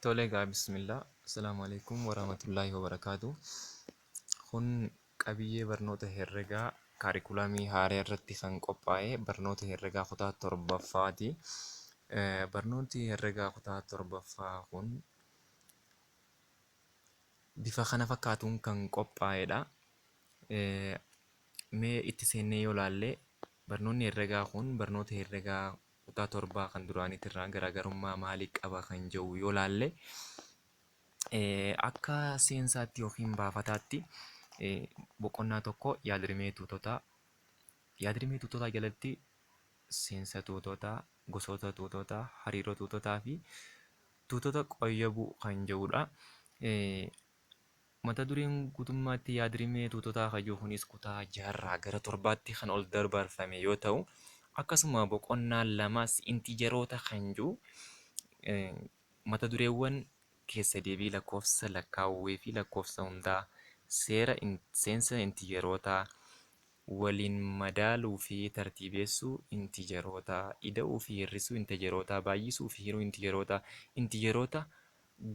Tole egaa bismillah. Assalaamu alaikum warahmatullaahi wabarakaatu. Kun qabiyyee barnoota herregaa kaarikulamii haaraa irratti kan qophaa'e barnoota herregaa kutaa torbaffaati. Barnooti herregaa kutaa torbaffaa kun bifa kana fakkaatuun kan qophaa'edha. Mee itti seennee yoo ilaalle, barnoonni herregaa kun barnoota herregaa kutaa torbaa kan duraaniitirraa garaagarummaa maalii qaba kan jedhu yoo ilaalle, akka seensaatti yookiin baafataatti boqonnaa 1 yaadrimee tuutotaa. Yaadrimee tuutotaa jalatti seensa tuutotaa, gosoota tuutotaa, hariiroo tuutotaa fi tuutota qoyyabuu kan jedhudha. Mata dureen guutummaatti yaadrimee tuutotaa kan jiru kunis kutaa jaharraa gara torbaatti kan ol dabarfame yoo ta'u, akkasuma boqonnaan lamas intiijaroota kan jiru mata dureewwan keessa deebii lakkoofsa lakkaawwee fi lakkoofsa hundaa, seera seensa intiijarootaa, waliin madaaluu fi tartiibeessuu intiijarootaa, ida'uu fi hir'isuu intiijarootaa, baay'isuu fi hiruu intiijarootaa, intiijaroota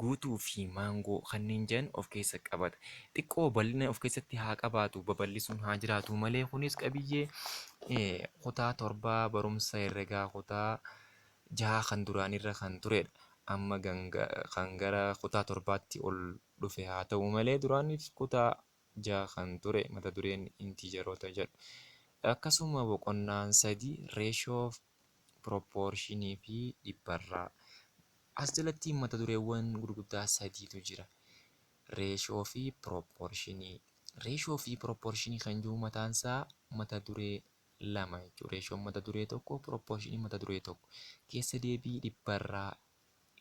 guutuu fi maangoo kanneen jedhan of keessa qabata. Xiqqoo bal'ina of keessatti haa qabaatu, babal'isuun haa jiraatu malee, kunis qabiyyee kutaa torbaa barumsa herregaa kutaa jaha kan duraanirra kan turedha. Amma kan gara kutaa torbaatti ol dhufe haa ta'u malee, duraaniif kutaa jaha kan ture mata dureen intiijaroota jedhu. Akkasuma boqonnaan 3 reeshoo, piroopporshinii fi dhibbarraa. As jalatti mata dureewwan gurguddaa sadiitu jira. Reeshoo fi piroopporshinii. Reeshoo fi piroopporshinii kan jiru mataan isaa mata duree lama jechuudha. Reeshoon mata duree tokko, piroopporshinii mata duree tokko. Keessa deebii dhibbarraa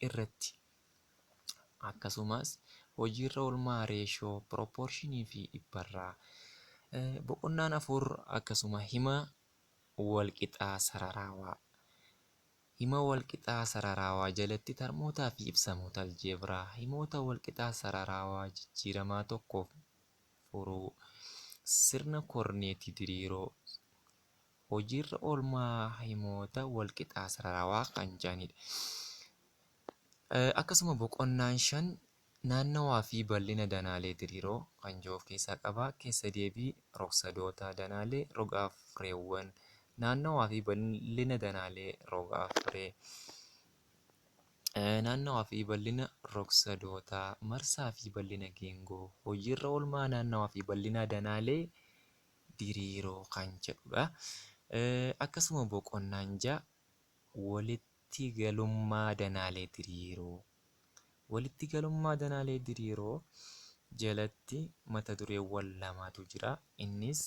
irratti. Akkasumas hojiirra oolmaa reeshoo, piroopporshinii fi dhibbarraa. Boqonnaan 4 akkasuma hima walqixaa sararaawaa. Hima walqixaa sararaawaa jalatti tarmootaa fi ibsamoota aljeebraa, himoota walqixaa sararaawaa jijjiiramaa tokkoof furuu, sirna koordineetii diriiroo, hojiirra oolmaa himoota walqixaa sararaawaa kan jedhanidha. Akkasuma boqonnaan 5 naannawaa fi bal'ina danaalee diriiroo kan jedhu of keessaa qaba. Keessa deebii rogsadoota danaalee roga-afreewwan, naannawaa fi bal'ina danaalee roga-afree, naannawaa fi bal'ina rogsadootaa, marsaa fi bal'ina geengoo, hojiirra oolmaa naannawaa fi bal'ina danaalee diriiroo kan jedhudha. Akkasuma boqonnaan 6 walitti galummaa danaalee diriiroo. Walitti galummaa danaalee diriiroo jalatti mata dureewwan lamatu jira. Innis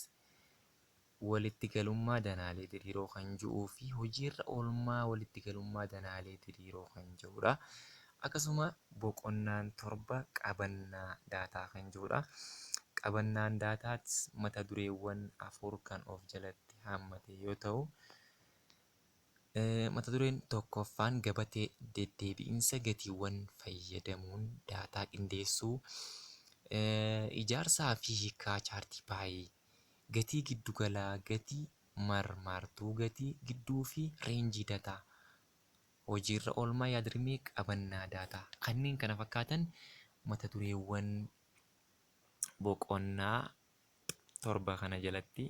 walitti galummaa danaalee diriiroo kan jedhuu fi hojiirra oolmaa walitti galummaa danaalee diriiroo kan jedhudha. Akkasuma boqonnaan 7 qabannaa daataa kan jedhudha. Qabannaan daataas mata dureewwan 4 kan of jalatti hammate yoo ta'u, mata dureen tokkoffaan gabatee deddeebi'insa gatiiwwan fayyadamuun daataa qindeessuu, ijaarsaa fi hiikaa chaartii paayii, gatii giddugalaa, gatii marmaartuu, gatii gidduu fi reenjii daataa, hojiirra oolmaa yaadrimee qabannaa daataa kanneen kana fakkaatan mata dureewwan boqonnaa 7 kana jalatti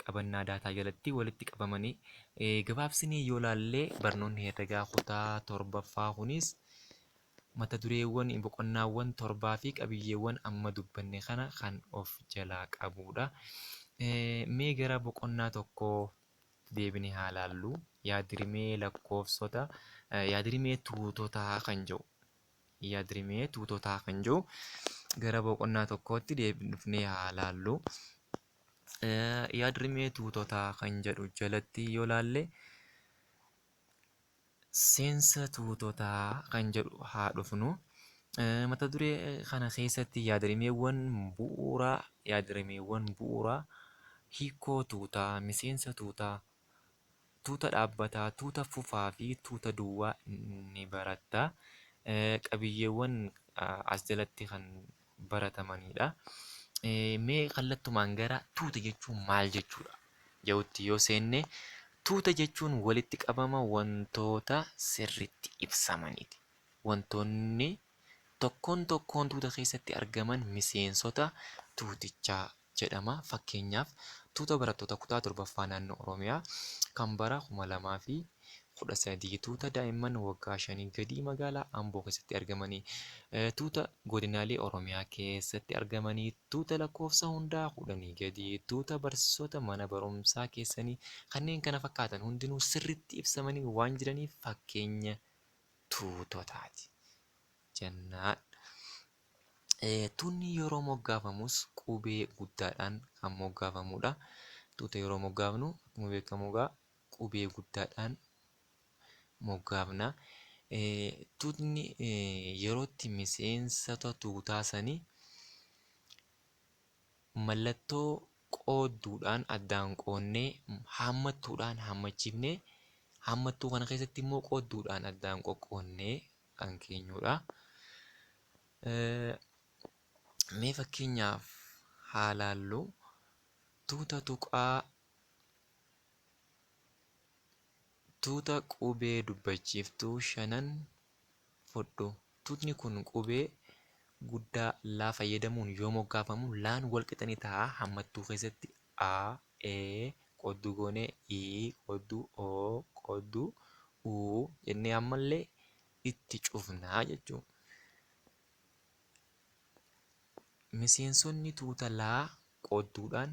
qabannaa daataa jalatti walitti qabamanii. Gabaabsinee yoo ilaalle, barnoonni herregaa kutaa torbaffaa kunis mata dureewwan boqonnaawwan torbaa fi qabiyyeewwan amma dubbanne kana kan of jalaa qabudha. Mee gara boqonnaa tokkoo deebinee haa laallu. Yaadrimee lakkoofsota, yaadrimee tuutotaa kan jedhu. Yaadrimee tuutotaa kan jedhu gara boqonnaa tokkootti deebinee haa laallu. Yaadrimee tuutotaa kan jedhu jalatti yoo laalle, seensa tuutotaa kan jedhu haa dhufnu. Mata duree kana keessatti yaadrimeewwan bu'uuraa, hiikoo tuutaa, miseensa tuutaa, tuuta dhaabbataa, tuuta fufaa fi tuuta duwwaa ni baratta. Qabiyyeewwan as jalatti kan baratamanidha. Mee kallattumaan gara tuuta jechuun maal jechuudha jedhutti yoo seenne, tuuta jechuun walitti qabama wantoota sirriitti ibsamaniiti. Wantoonni tokkoon tokkoon tuuta keessatti argaman miseensota tuutichaa jedhama. Fakkeenyaaf tuuta barattoota kutaa 7ffaa naannoo Oromiyaa kan bara 2013, tuuta daa'imman waggaa 5 gadii magaalaa Amboo keessatti argamanii, tuuta godinaalee Oromiyaa keessatti argamanii, tuuta lakkoofsa hundaa 10 gadii, tuuta barsiisota mana barumsaa keessanii kanneen kana fakkaatan hundinuu sirriitti ibsamanii waan jiraniif fakkeenya tuutotaati jennaan. Tuunni yeroo moggaafamus qubee guddaadhaan kan moggaafamudha. Tuuta yeroo moggaafnu akkuma beekamu egaa qubee guddaadhaan moggaafna. Tuutni yerootti miseensota tuutaa sanii mallattoo qoodduudhaan addaan qoonnee haammattuudhaan haammachiifnee haammattuu kana keessatti immoo qoodduudhaan addaan qoqqoonnee kan keenyudha. Mee fakkeenyaaf haa laallu. Tuuta tuqaa tuuta qubee dubbachiiftuu shanan fudhu. Tuutni kun qubee guddaa laa fayyadamuun yoo moggaafamu laan walqixa ni ta'a. Hammattuu keessatti A, E, qoodduu goonee I, qoodduu O, qoodduu U jennee ammallee itti cufnaa jechuudha. Miseensonni tuuta laa qoodduudhaan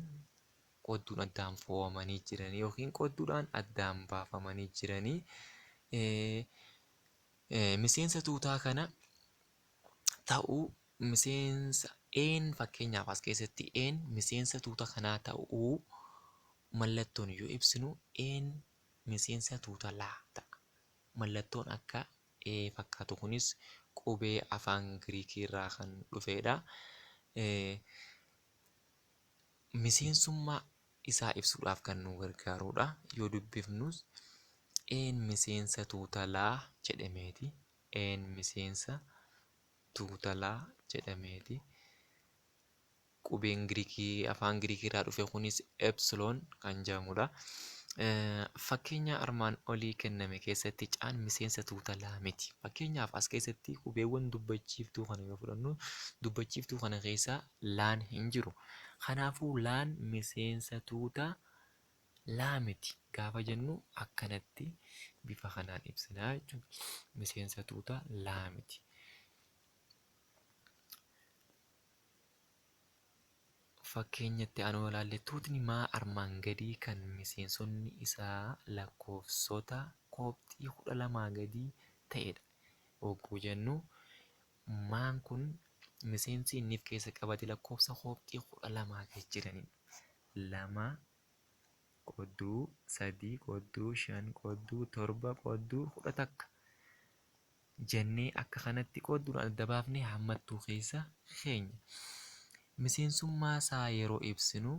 qoodduun addaan fo'amanii jiranii yookiin qoodduudhaan addaan baafamanii jiranii miseensa tuutaa kana ta'uu miseensa een fakkeenyaaf as keessatti een miseensa tuuta kanaa ta'uu mallattoon yoo ibsinu een miseensa tuuta laa ta'a. Mallattoon akka E fakkaatu kunis qubee afaan Giriikii irraa kan dhufedha. Miseensummaa isaa ibsuudhaaf kan nu gargaarudha. Yoo dubbifnus een miseensa tuuta laa jedhameeti. Een miseensa tuuta laa jedhameeti. Qubeen Giriikii afaan Giriikii irraa dhufe kunis epsilon kan jedhamudha. Fakkeenya armaan olii kenname keessatti caan miseensa tuuta laa miti. Fakkeenyaaf as keessatti qubeewwan dubbachiiftuu kana yoo fudhannu dubbachiiftuu kana keessa laan hin jiru. Kanaafuu laan miseensa tuuta laa miti gaafa jennu akkanatti bifa kanaan ibsina jechuudha. Miseensa tuuta laa miti. Fakkeenya itti aanu yoo ilaalle tuutni maa armaan gadii kan miseensonni isaa lakkoofsota koobxii 12 gadii ta'edha. Hogguu jennu maan kun miseensi inni of keessa qabate lakkoofsa koobxii 12 gad jiranidha. 2 qodduu 3 qodduu 5 qodduu 7 qodduu 11 jennee akka kanatti qoodduudhaan adda baafnee hammattuu keessa keenya. Miseensummaa isaa yeroo ibsinu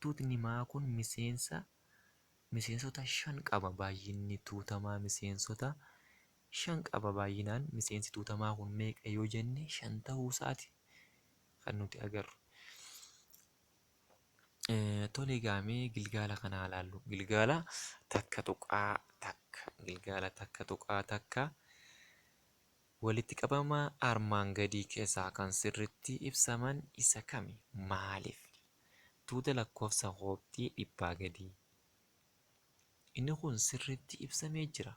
tuutni maa kun miseensa miseensota 5 qaba. Baay'inni tuutamaa miseensota 5 qaba. Baay'inaan miseensi tuutamaa kun meeqa yoo jenne 5 ta'uu isaati kan nuti agarru. Tole egaa mee gilgaala kana haa ilaallu. Gilgaala 1.1 gilgaala 1.1 walitti qabama armaan gadii keessaa kan sirriitti ibsaman isa kami? Maaliif? Tuuta lakkoofsa koobxii dhibbaa gadii. Inni kun sirriitti ibsamee jira.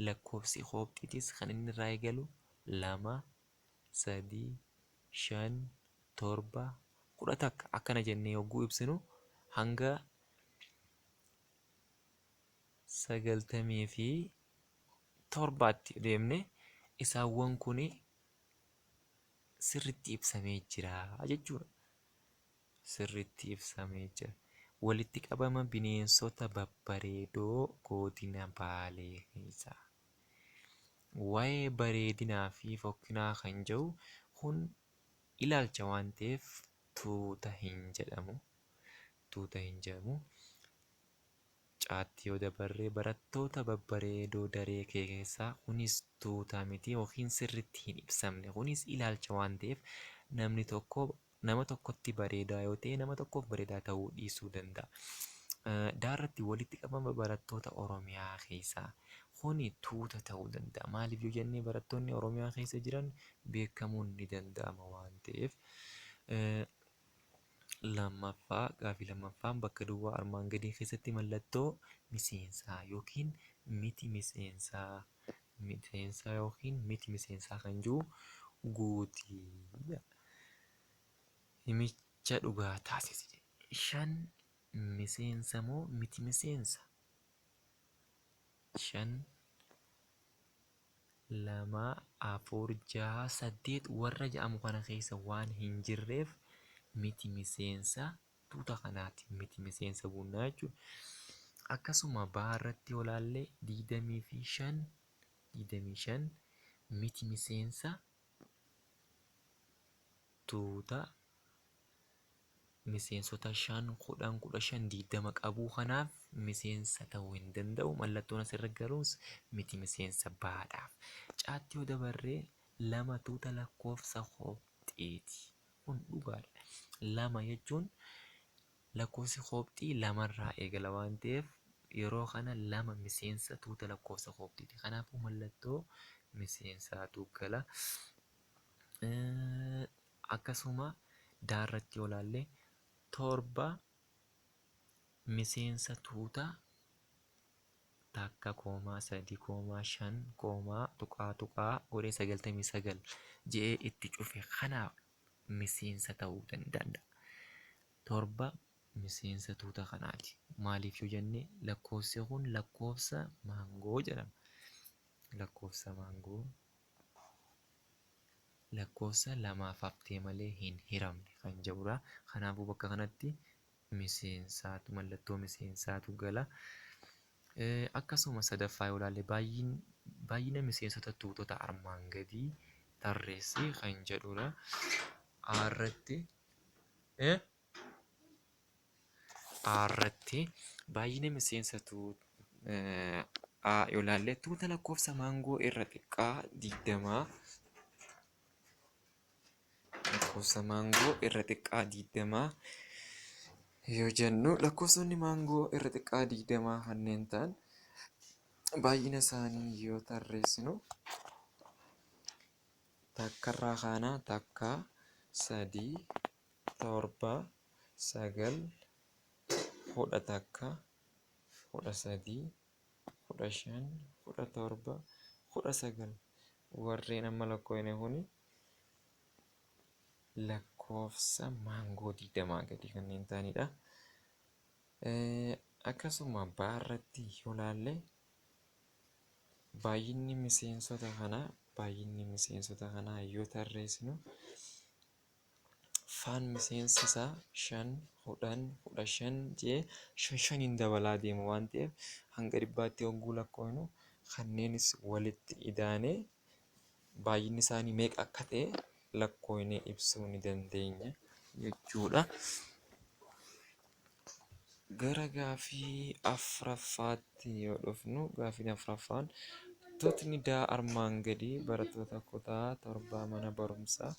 Lakkoofsi koobxiitis kan inni irraa eegalu 2, 3, 5, 7, 11 akkana jennee yogguu ibsinu hanga 97tti deemne isaawwan kun sirriitti ibsamee jira jechuudha. Sirriitti ibsamee jira. Walitti qabama bineensota babbareedoo godina Baalee keessaa. Waa'ee bareedinaa fi fokkinaa kan jedhu kun ilaalcha waan ta'eef tuuta hin jedhamu. Tuuta hin jedhamu. Caatti yoo dabarre barattoota babbareedoo daree kee keessaa kunis tuuta miti yookiin sirriitti hin ibsamne. Kunis ilaalcha waan ta'eef namni tokko nama tokkotti bareedaa yoo ta'e nama tokkoof bareedaa ta'uu dhiisuu danda'a. Daarratti walitti qabama barattoota Oromiyaa keessaa Kuni tuuta ta'uu danda'a. Maaliif yoo jennee barattoonni Oromiyaa keessa jiran beekamuun ni danda'ama waan ta'eef. Lammaffaa gaaffii lammaffaan bakka duwwaa armaan gadii keessatti mallattoo miseensaa yookiin miti miseensaa miseensaa yookiin miti miseensaa kan jiru guutii. Himicha dhugaa taasisi. 5 miseensa moo miti miseensa? 5 2 4 6 8 warra jedhamu kana keessa waan hin jirreef miti miseensa tuuta kanaati. Miti miseensa guunnaa jechuudha. Akkasuma baa irratti yoo ilaalle 25 25 miti miseensa tuuta miseensota 5, 10, 15, 20 qabuu kanaaf miseensa ta'uu hin danda'u. Mallattoon asirra galuus miti miseensa baadhaaf. Caatti yoo dabarree 2 tuuta lakkoofsa koobxiiti. Kun dhugaadha. 2 jechuun lakkoofsi koobxii lamarraa eegala waan ta'eef yeroo kana 2 miseensa tuuta lakkoofsa koobxiiti. Kanaafuu mallattoo miseensaatu gala. Akkasuma daarratti yoo ilaalle 7 miseensa tuuta takka koomaa 3 koomaa 5 koomaa tuqaa tuqaa godhee 99 je'ee itti cufe kanaaf miseensa ta'uu danda'a. 7 miseensa tuuta kanaati. Maaliif yoo jenne lakkoofsi kun lakkoofsa maangoo jedhama. Lakkoofsa maangoo lakkoofsa lamaaf haftee malee hin hiramne kan jedhudha. Kanaafuu bakka kanatti miseensaatu mallattoo miseensaatu gala. Akkasuma sadaffaa yoo ilaalle baay'ina miseensota tuutota armaan gadii tarreessi kan jedhudha. A irratti A irratti baay'ina miseensa A yoo ilaalle tuuta lakkoofsa maangoo irra xiqqaa 20 lakkoofsa maangoo irra xiqqaa 20 yoo jennu lakkoofsonni maangoo irra xiqqaa 20 kanneen ta'an baay'ina isaanii yoo tarreessinu takkarraa kaanaa takka 3 7 9 11 13 15 17 19 warreen amma lakkoofne kuni lakkoofsa maangoo 20 gadi kanneen ta'anidha. Akkasuma baarratti yoo ilaalle baay'inni miseensota kanaa baay'inni miseensota kanaa yoo tarreessinu faan miseensi isaa 5 10 15 jee 5 5n dabalaa deema waan ta'eef hanga dhibbaatti hogguu lakkoofnu kanneenis walitti idaanee baay'inni isaanii meeqa akka ta'e lakkoofnee ibsuu ni dandeenya jechuudha. Gara gaaffii afuraffaatti yoo dhufnu gaaffiin afuraffaan tuutni daa armaan gadii barattoota kutaa torbaa mana barumsaa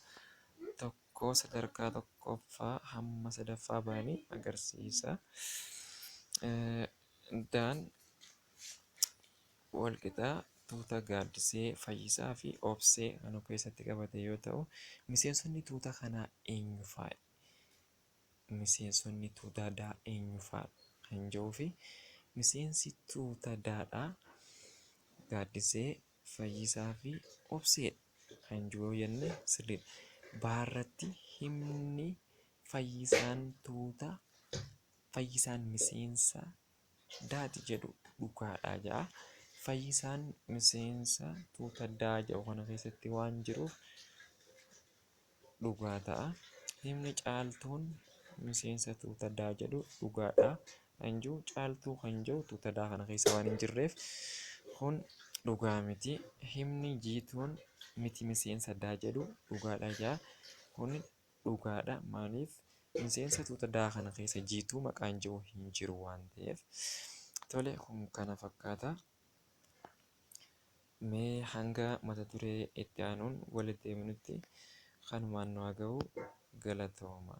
tokko sadarkaa tokkoffaa hamma sadaffaa bahanii agarsiisa. Daan walqixaa tuuta Gaaddisee, Fayyisaa fi Obsee kan of keessatti qabate yoo ta'u, miseensonni tuuta kanaa eenyu fa'i? Miseensonni tuuta daa eenyu fa'a kan jedhuu fi miseensi tuuta daadhaa Gaaddisee, Fayyisaa fi Obseedha kan jiru yoo jenne sirriidha. Baarratti himni Fayyisaan tuuta Fayyisaan miseensa daati jedhu dhugaadha jedha. Fayyisaan miseensa tuuta daa jedhu kana keessatti waan jiruuf dhugaa ta'a. Himni Caaltuun miseensa tuuta daa jedhu dhugaadha kan jiru Caaltuu kan jedhu tuuta daa kana keessa waan hin jirreef kun dhugaa miti. Himni Jiituun miti miseensa daa jedhu dhugaadha jedha. Kun dhugaadha. Maaliif miseensa tuuta daa kana keessa Jiituu maqaan jiru hin jiru waan ta'eef. Tole kun kana fakkaata. Mee hanga mata duree itti aanuun walitti deebinutti kanumaan nu haa ga'u. Galatooma.